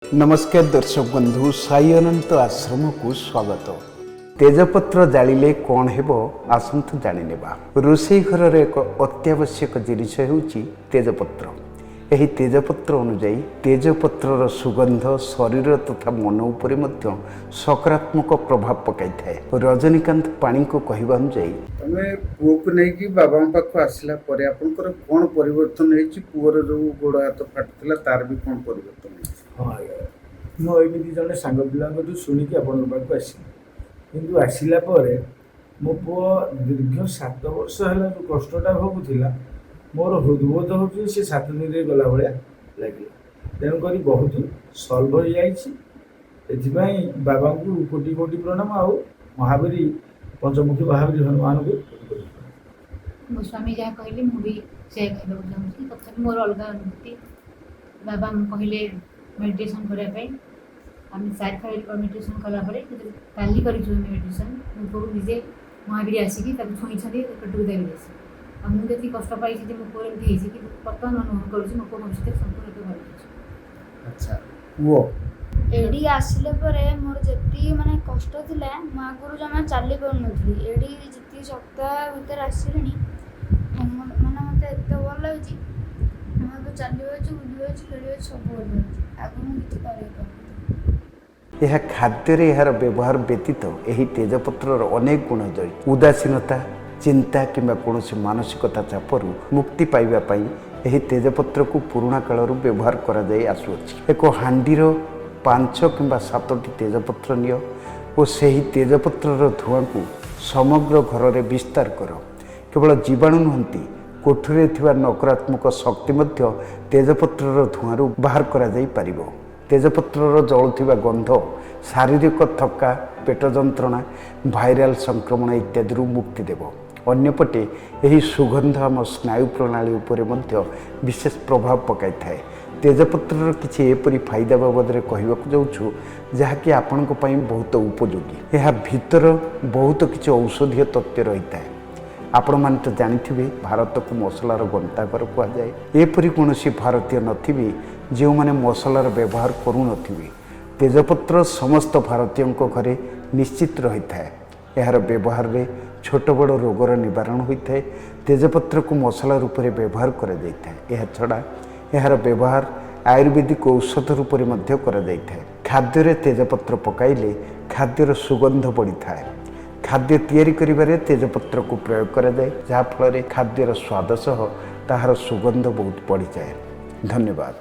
ନମସ୍କାର ଦର୍ଶକ ବନ୍ଧୁ, ସାଇ ଅନନ୍ତ ଆଶ୍ରମକୁ ସ୍ୱାଗତ। ତେଜପତ୍ର ଜାଳିଲେ କ'ଣ ହେବ, ଆସନ୍ତୁ ଜାଣିନେବା। ରୋଷେଇ ଘରର ଏକ ଅତ୍ୟାବଶ୍ୟକ ଜିନିଷ ହେଉଛି ତେଜପତ୍ର। ଏହି ତେଜପତ୍ର ଅନୁଯାୟୀ ତେଜପତ୍ରର ସୁଗନ୍ଧ ଶରୀର ତଥା ମନ ଉପରେ ମଧ୍ୟ ସକାରାତ୍ମକ ପ୍ରଭାବ ପକାଇଥାଏ। ରଜନୀକାନ୍ତ ପାଣିଙ୍କ କହିବା ଅନୁଯାୟୀ, ତମେ ପୁଅକୁ ନେଇକି ବାବାଙ୍କ ପାଖକୁ ଆସିଲା ପରେ ଆପଣଙ୍କର କ'ଣ ପରିବର୍ତ୍ତନ ହେଇଛି? ପୁଅର ଯୋଉ ଗୋଡ଼ ହାତ ଫାଟୁଥିଲା, ତାର ବି କ'ଣ ପରିବର୍ତ୍ତନ ହେଇଛି? ହଁ ଆଜ୍ଞା, ମୁଁ ଏମିତି ଜଣେ ସାଙ୍ଗ ପିଲାଙ୍କଠୁ ଶୁଣିକି ଆପଣଙ୍କ ପାଖକୁ ଆସିଲି। କିନ୍ତୁ ଆସିଲା ପରେ ମୋ ପୁଅ ଦୀର୍ଘ 7 ବର୍ଷ ହେଲା ଯେଉଁ କଷ୍ଟଟା ଭୋଗୁଥିଲା, ମୋର ହୃଦବୋଧ ହେଉଛି ସେ 7 ଦିନରେ ଗଲା ଭଳିଆ ଲାଗିଲା। ତେଣୁକରି ବହୁତ ସଲ୍ଭ ହେଇଯାଇଛି। ଏଥିପାଇଁ ବାବାଙ୍କୁ କୋଟି କୋଟି ପ୍ରଣାମ ଆଉ ମହାବୀର, ପଞ୍ଚମୁଖୀ ମହାବୀର ହନୁମାନଙ୍କୁ କୋଟି କୋଟି ପ୍ରଣାମ। ମୋ ସ୍ୱାମୀ ଯାହା କହିଲେ, ମୁଁ ବି ସେୟା କହିବାକୁ ଚାହୁଁଛି। ତଥାପି ମୋର ଅଲଗା ଅନୁଭୂତି। ବାବା କହିଲେ ମେଡ଼ିଟେସନ୍ କରିବା ପାଇଁ। ଆମେ 4 ଥର ମେଡ଼ିଟେସନ୍ କଲା ପରେ, କାଲି କରିଛୁ ଆମେ ମେଡ଼ିଟେସନ୍, ମୋ ପୁଅକୁ ନିଜେ ମହାବୀର ଆସିକି ତାକୁ ଛୁଇଁଛନ୍ତି, ପେଟକୁ ଦାବି ଆସି। ଆଉ ମୁଁ ଯେତିକି କଷ୍ଟ ପାଇଛି ଯେ ମୋ ପୁଅର ଏମିତି ହେଇଛି, କିନ୍ତୁ ବର୍ତ୍ତମାନ ଅନୁଭବ କରୁଛି ମୋ ପୁଅ ଭବିଷ୍ୟତରେ ସମ୍ପୂର୍ଣ୍ଣ ରୂପେ ଭଲ ହେଇଛି। ଆଚ୍ଛା, ପୁଅ? ଏଇଠିକି ଆସିଲା ପରେ ମୋର ଯେତିକି ମାନେ କଷ୍ଟ ଥିଲା, ମୁଁ ଆଗରୁ ଜମା ଚାଲି ପାରୁନଥିଲି। ଏଇଠି ଯେତିକି ସପ୍ତାହ ଭିତରେ ଆସିଲିଣି, ମାନେ ମୋତେ ଏତେ ଭଲ ଲାଗୁଛି। ମୁଁ ଏବେ ଚାଲିପାରୁଛି, ବୁଲିପାରୁଛି, ଖେଳିପାରୁଛି, ସବୁ କରିପାରୁଛି। ଆଗରୁ ମୁଁ କିଛି କରିପାରୁନଥିଲି। ଏହା ଖାଦ୍ୟରେ ଏହାର ବ୍ୟବହାର ବ୍ୟତୀତ ଏହି ତେଜପତ୍ରର ଅନେକ ଗୁଣ ଜଡ଼ିତ। ଉଦାସୀନତା, ଚିନ୍ତା କିମ୍ବା କୌଣସି ମାନସିକତା ଚାପରୁ ମୁକ୍ତି ପାଇବା ପାଇଁ ଏହି ତେଜପତ୍ରକୁ ପୁରୁଣା କାଳରୁ ବ୍ୟବହାର କରାଯାଇ ଆସୁଅଛି। ଏକ ହାଣ୍ଡିର 5 କିମ୍ବା 7ଟି ତେଜପତ୍ର ନିଅ ଓ ସେହି ତେଜପତ୍ରର ଧୂଆଁକୁ ସମଗ୍ର ଘରରେ ବିସ୍ତାର କର। କେବଳ ଜୀବାଣୁ ନୁହନ୍ତି, କୋଠରୀରେ ଥିବା ନକାରାତ୍ମକ ଶକ୍ତି ମଧ୍ୟ ତେଜପତ୍ରର ଧୂଆଁରୁ ବାହାର କରାଯାଇପାରିବ। ତେଜପତ୍ରର ଜଳୁଥିବା ଗନ୍ଧ ଶାରୀରିକ ଥକ୍କା, ପେଟ ଯନ୍ତ୍ରଣା, ଭାଇରାଲ ସଂକ୍ରମଣ ଇତ୍ୟାଦିରୁ ମୁକ୍ତି ଦେବ। ଅନ୍ୟପଟେ ଏହି ସୁଗନ୍ଧ ଆମ ସ୍ନାୟୁ ପ୍ରଣାଳୀ ଉପରେ ମଧ୍ୟ ବିଶେଷ ପ୍ରଭାବ ପକାଇଥାଏ। ତେଜପତ୍ରର କିଛି ଏପରି ଫାଇଦା ବାବଦରେ କହିବାକୁ ଯାଉଛୁ, ଯାହାକି ଆପଣଙ୍କ ପାଇଁ ବହୁତ ଉପଯୋଗୀ। ଏହା ଭିତର ବହୁତ କିଛି ଔଷଧୀୟ ତତ୍ତ୍ୱ ରହିଥାଏ। ଆପଣମାନେ ତ ଜାଣିଥିବେ, ଭାରତକୁ ମସଲାର ଗନ୍ତାଘର କୁହାଯାଏ। ଏପରି କୌଣସି ଭାରତୀୟ ନଥିବେ ଯେଉଁମାନେ ମସଲାର ବ୍ୟବହାର କରୁନଥିବେ। ତେଜପତ୍ର ସମସ୍ତ ଭାରତୀୟଙ୍କ ଘରେ ନିଶ୍ଚିତ ରହିଥାଏ। ଏହାର ବ୍ୟବହାରରେ ଛୋଟ ବଡ଼ ରୋଗର ନିବାରଣ ହୋଇଥାଏ। ତେଜପତ୍ରକୁ ମସଲା ରୂପରେ ବ୍ୟବହାର କରାଯାଇଥାଏ। ଏହାଛଡ଼ା ଏହାର ବ୍ୟବହାର ଆୟୁର୍ବେଦିକ ଔଷଧ ରୂପରେ ମଧ୍ୟ କରାଯାଇଥାଏ। ଖାଦ୍ୟରେ ତେଜପତ୍ର ପକାଇଲେ ଖାଦ୍ୟର ସୁଗନ୍ଧ ବଢ଼ିଥାଏ। ଖାଦ୍ୟ ତିଆରି କରିବାରେ ତେଜପତ୍ରକୁ ପ୍ରୟୋଗ କରାଯାଏ, ଯାହାଫଳରେ ଖାଦ୍ୟର ସ୍ୱାଦ ସହ ତାହାର ସୁଗନ୍ଧ ବହୁତ ବଢ଼ିଯାଏ। ଧନ୍ୟବାଦ।